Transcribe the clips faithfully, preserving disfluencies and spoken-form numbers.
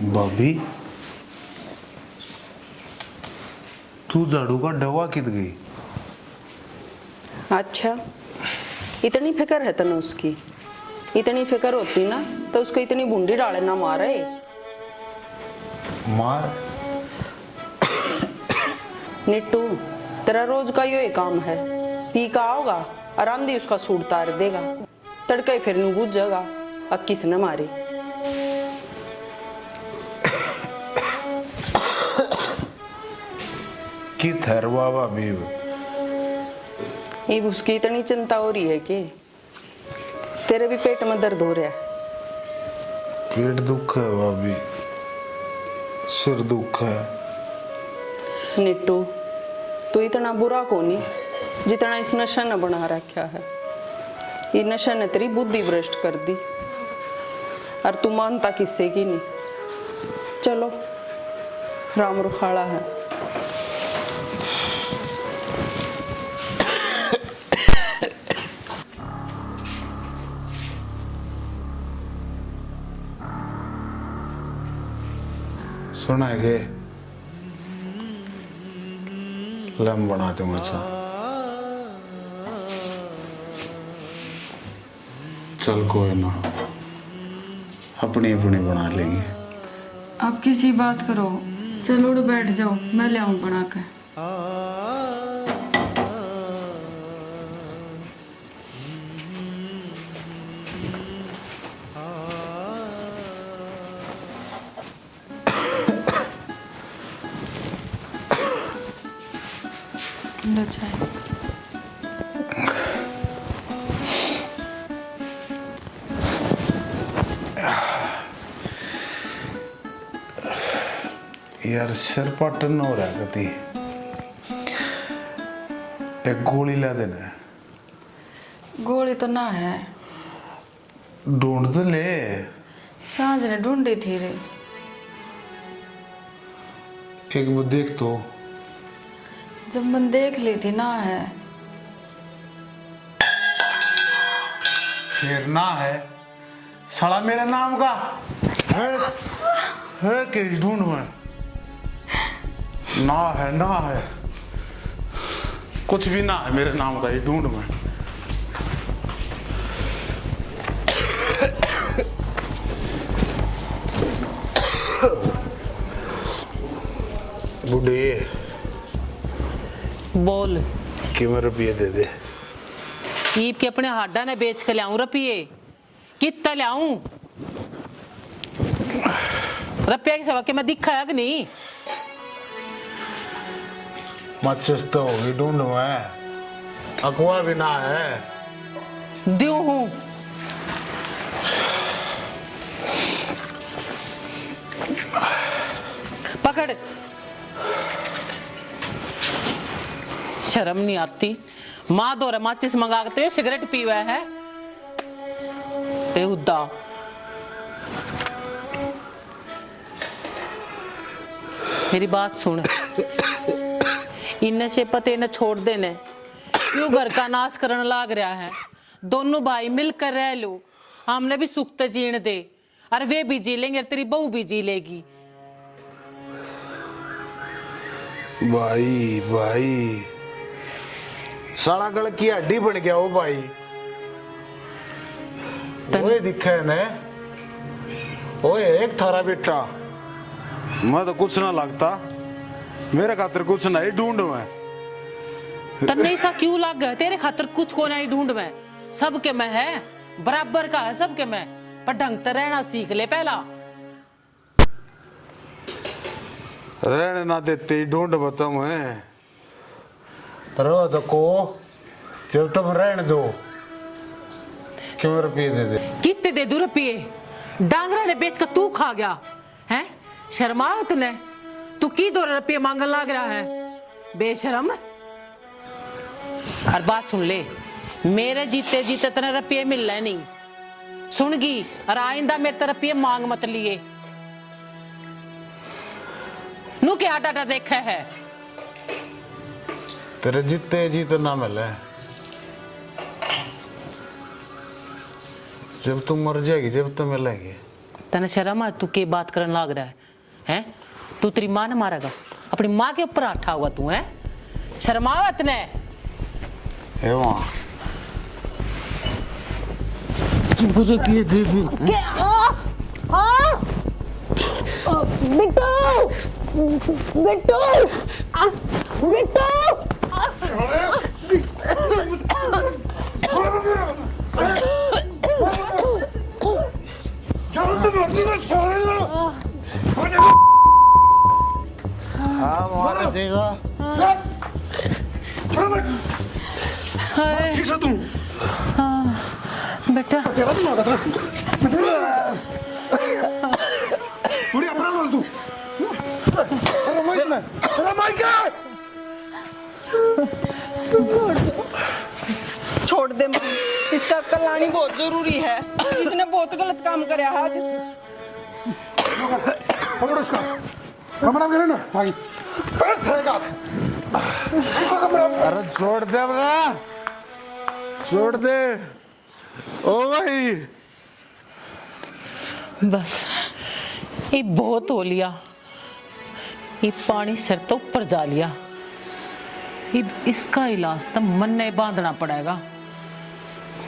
भाभी, तू झाड़ू का डवा कित गई? अच्छा, इतनी फिक्र है तने उसकी? इतनी फिक्र होती ना, तो उसको इतनी भूंडी डाले ना मारे। मार? निट्टू, तेरा रोज का यो ही काम है। पी का आओगा, आराम दी उसका सूट तार देगा। तड़का ही फिर न्यू बूझेगा, अब किसने मारी। की थरवा भाभी? इब उसकी इतनी चिंता हो रही है कि तेरे भी पेट में दर्द हो रहा है। पेट दुख है भाभी, सिर दुख है। निट्टू, तू इतना बुरा कोनी जितना इस नशा ने बना रखा है। ये नशा ने तेरी बुद्धि भ्रष्ट कर दी, और तू मानता किससे की नहीं। चलो, राम रुखाला है। सुना है के? लम बना दूंगा चा। चल कोई ना, अपनी अपनी बना लेंगे। आप किसी बात करो, चलो उड़ बैठ जाओ, मैं ले आऊं बना के। लो चाय। यार, सिर पाटन हो रहा कती। एक गोली ला देना। गोली तो ना है। ढूंढ तो ले। सांझ ने ढूंढी थी रे। एक बार देख तो। जब मन देख ली थी, ना है। फिर ना है। साला मेरे नाम का है, है के ढूंढ में? ना है, ना है, कुछ भी ना है मेरे नाम का ये ढूंढ में। बुढ़े। बोल। किमें रुपये दे दे। ईब के अपने हाडा ने बेच के ल्याऊं रुपये। कित्ता ल्याऊं? रुपया की सवा के मैं दिखा है कि नहीं? माचिस तो होगी ढूंढ में, अकवा भी ना है। द्यू हूं। पकड़। शर्म नहीं आती? माँ धोरै माचिस मंगा के तो ये सिगरेट पीवै है। बेहुदा। मेरी बात सुन, इन नशे पते ने छोड़ दे ने, क्यों घर का नाश करण लाग रहा है? दोनों भाई मिलकर रह लो, हमने भी सुख ते जीण दे। अरे वे भी जी लेंगे, तेरी बहू भी जी लेगी। भाई, भाई, साला गल की हड्डी बन गया हो भाई। तन- ओए दिखे ने, ओए एक थारा बेटा, मैं तो कुछ ना लगता, मेरे खातर कुछ ना ही ढूंढ में। तन्ने ऐसा क्यों लग? तेरे खातर कुछ को ना ही ढूंढ में, सबके में है। बराबर का है सबके में, पर ढंग ते रहना सीख ले पहला। रहने ना देते ही ढूंढ बताऊं है। रो तो को, चल, तुम रहने दो, क्यों रुपये दे दे? कितने दे दूं रुपये? डांगरा ने बेच के तू खा गया है। शर्मावत ने तू की दो रुपये मांगन लाग रहा है, बेशरम। और बात सुन ले, मेरे जीते जीते तने रुपये मिलने नहीं, सुन गई? और आइंदा मेरे ते रुपये मांग मत लिए। नू क्या डाटा देखा है? तेरे जीते जीते ना मिले। जब तू मर जाएगी, जब तो मिलेंगे। तने शर्म आ, तू के बात करन लाग रहा है? हैं? तू तेरी माँ ने मारेगा? अपनी माँ के ऊपर हाथ उठाओगा तू, हैं? शर्मावत ने। ए माँ। तू मुझे किए दे दे। क्या? आ, आ, आ, बिट्टू, बिट्टू, आ, बिट्टू, आ। हाँ, मार देगा। अरे। ठीक से तू। हाँ, बेटा। तेरा दिमाग था। थोड़ी अपना बोल तू। अरे माइक में। अरे माइक है। छोड़ दे, छोड़ दे माँ, इसका अक्ल आनी बहुत जरूरी है। इसने बहुत गलत काम करया है आज। पकड़ इसका। कमरा में ना भाई। पैर धरेगा। इसका कमरा। अरे छोड़ दे बड़ा, छोड़ दे। ओ भाई, बस, ये बहुत हो लिया। ये पानी सिर तो ऊपर जा लिया। इब इसका इलाज तो मन्ने बांधना पड़ेगा,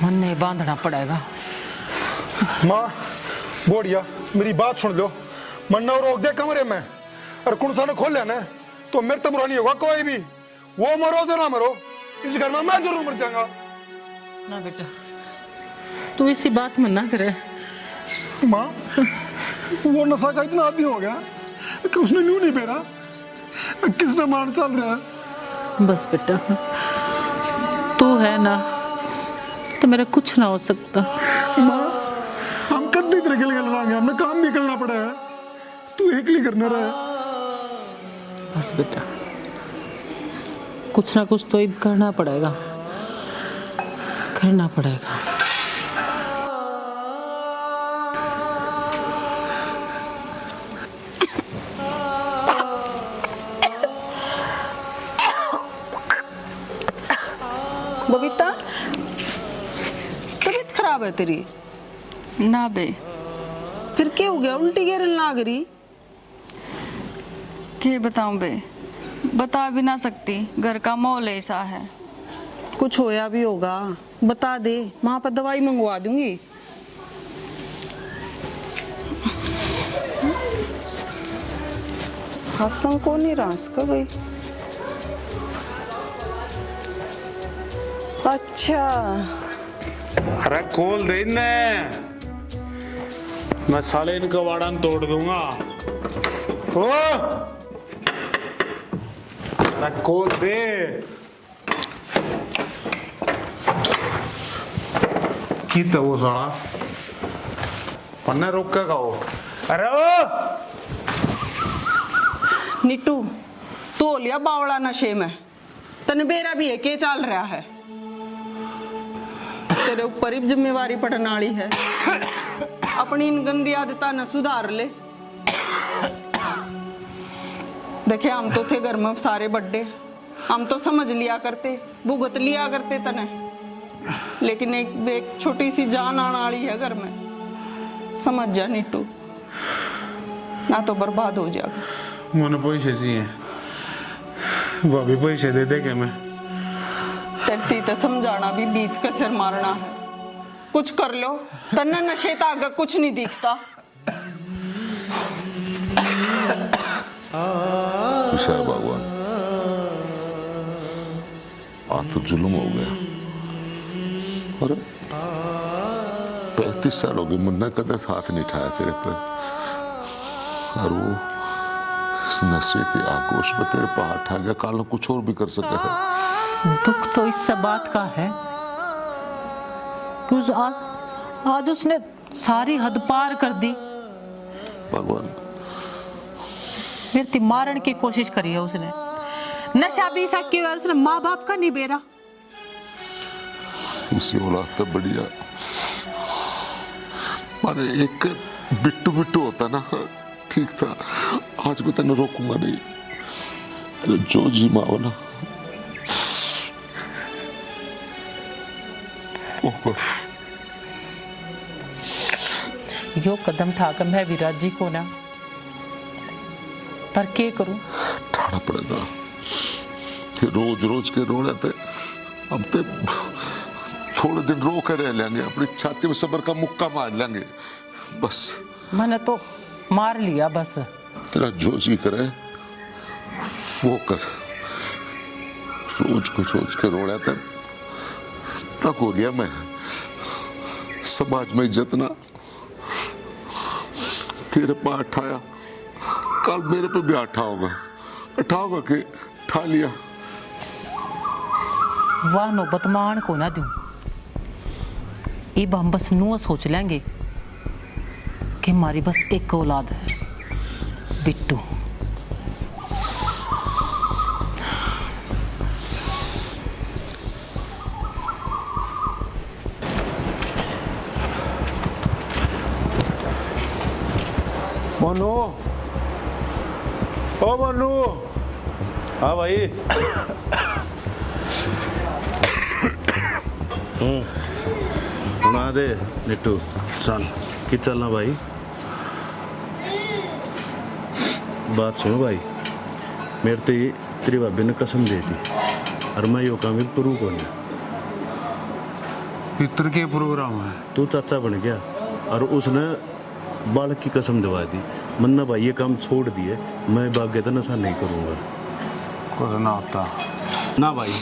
मन्ने बांधना पड़ेगा। माँ, बोढ़िया, मेरी बात सुन लो। मन्ना रोक दे कमरे में, और कुण सा ने खोल लिया ना, तो मेरे तो बुरा नहीं होगा कोई भी। वो मरो चाहे ना मरो, इस घर में मैं जरूर मर जाऊंगा। ना बेटा, तू इसी बात में ना करे। माँ, वो नशा का इतना आदी हो गया कि उसने न्यू नहीं बेरा। किसने मान चल रहा है? बस बेटा, तू है ना, तो मेरा कुछ ना हो सकता। माँ, हम कद्दी तेरे गल गल रहांगे, हमें काम भी करना पड़ा है। तू एकली करना रहा। बस बेटा, कुछ ना कुछ तो इब करना पड़ेगा, करना पड़ेगा। बबीता, तबीयत खराब है तेरी? ना बे। फिर क्या हो गया, उल्टी गेरन लाग रही? के बताऊं बे, बता भी ना सकती, घर का माहौल ऐसा है। कुछ होया भी होगा, बता दे, माँ पर दवाई मंगवा दूंगी। हासन को नहीं रास का गई। अच्छा। अरे खोल दे इन्हें, मैं साले इनका वाड़ा न तोड़ दूंगा। ओ! अरे खोल दे। कित वो साला? पन्ने रोकेगा वो। अरे ओ! निट्टू, तू हो लिया बावला नशे में। तन्ने बेरा भी है के चाल रहा है। तेरे ऊपर ही जिम्मेवारी पड़ने वाली है। अपनी इन गंदी आदतां ने सुधार ले। देखे, हम तो थे घर में सारे बड्डे, हम तो समझ लिया करते, भुगत लिया करते तने। लेकिन एक, एक छोटी सी जान आने वाली है घर में, समझ जा नीटू, ना तो बर्बाद हो जाएगा। मने पैसे चाहिए, भाभी पैसे दे दे के मैं। धरती ते समझाना भी बीत के सिर मारना है। कुछ कर लो, तन्ने नशे तो आगे कुछ नहीं दिखता। उषा भगवान, आ तो जुल्म हो गया। अरे, पैंतीस साल हो गए, मुन्ना कदे हाथ नहीं उठाया तेरे पर। और वो इस नशे के आगोश में तेरे पर हाथ आ गया, काल कुछ और भी कर सके है। दुख तो इस बात का है कि उस आज, आज उसने सारी हद पार कर दी। भगवान। मेरे ती मारण की कोशिश करी है उसने। नशा भी ऐसा किया है उसने, माँ बाप का नहीं बेरा। उसी औलाद का बढ़िया। मारे एक बिट्टू बिट्टू होता ना, ठीक था। आज मैं तेने रोकूंगा नहीं। तेरे जो जी मावना। ओ बस। यो कदम ठाकर मैं भी राजी को ना। पर के करूं? ठाना पड़ेगा। ये रोज रोज के रोने पे हम ते थोड़े दिन रो के रह लेंगे, अपनी छाती में सब्र का मुक्का मार लेंगे बस। मैंने तो मार लिया बस। तेरा जो जी करे वो कर। रोज को रोज के रोने पे तक हो गया मैं। समाज में इज्जत ना तेरे पा अठाया, कल मेरे पे भी अठाओगा। अठाओगा के ठा लिया। वाह नौबत मैं आन को ना दूं। इब हम बस नुआ सोच लेंगे कि हमारी बस एक औलाद है, बिट्टू। मनु, ओ मनु। हाँ भाई। हम्म। सुना दे निट्टू, चल। कि चलना भाई? बात सुनो भाई, मेरे ते तेरी भाभी ने कसम दे दी और मैं यो काम भी करूँ कोनी। फिर तेरे के प्रोग्राम है? तू चाचा बन गया और उसने बालक की कसम दवा दी। मन्ना भाई ये काम छोड़ दिए, मैं बागे तो नशा नहीं करूँगा। कुछ ना होता। ना भाई,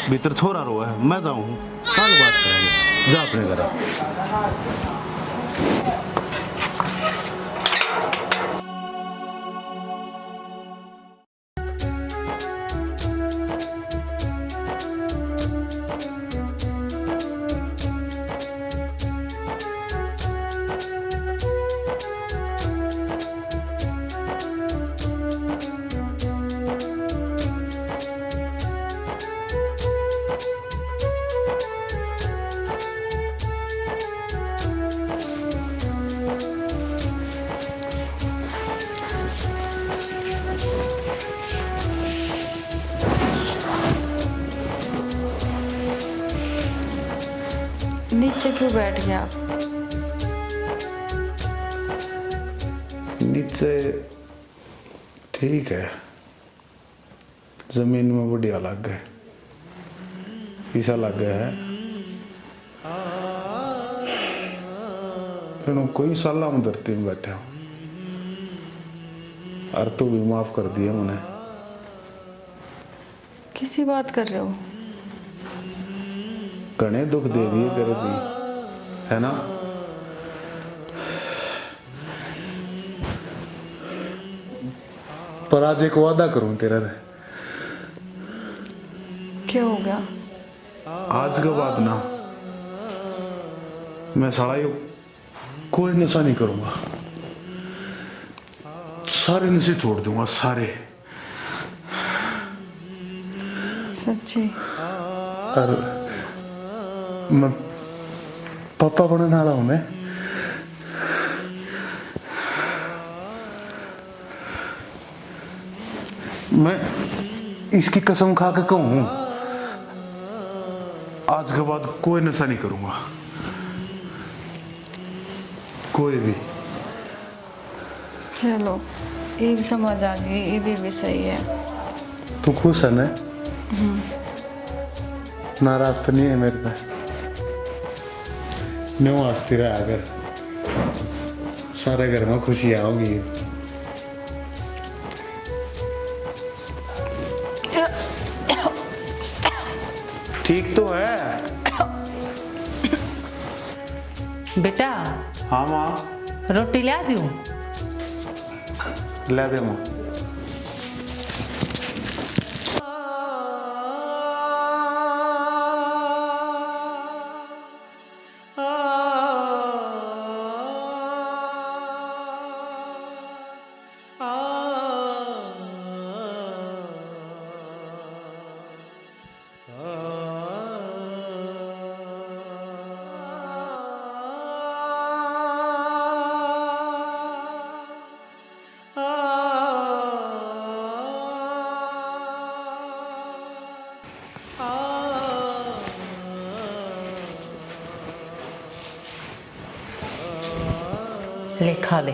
भीतर छोरा रोवे है, मैं जाऊँ हूँ, कल बात करेंगे, जा अपने घर। नीचे क्यों बैठ गया आप? नीचे ठीक है, जमीन में बढ़िया लागे, इसा लागे है जणु कोई साला में धरती में बैठा हो। और तू भी माफ कर दिया मने। किसी बात कर रहे हो? घणे दुख दे दिए तेरे भी, है ना? पर आज एक वादा करूं तेरे से। क्या हो गया? आज के बाद ना मैं साला यो कोई नशा नहीं करूंगा, सारे नशे छोड़ दूंगा, सारे। सच्ची? और मैं पापा बनने वाला हूं मैं। मैं इसकी कसम खा के कहूं, आज के बाद कोई नशा नहीं करूंगा, कोई भी। चलो, ये भी समझ आ गई, ये भी, भी सही है। तू खुश है ना? हम्म। नाराज तो नहीं है मेरे पे? न्यू हंसती रहा कर, सारे घर में खुशियां होंगी। ठीक तो है। बेटा। हाँ माँ। रोटी ला दूं? ला दे माँ। ले, खा ले।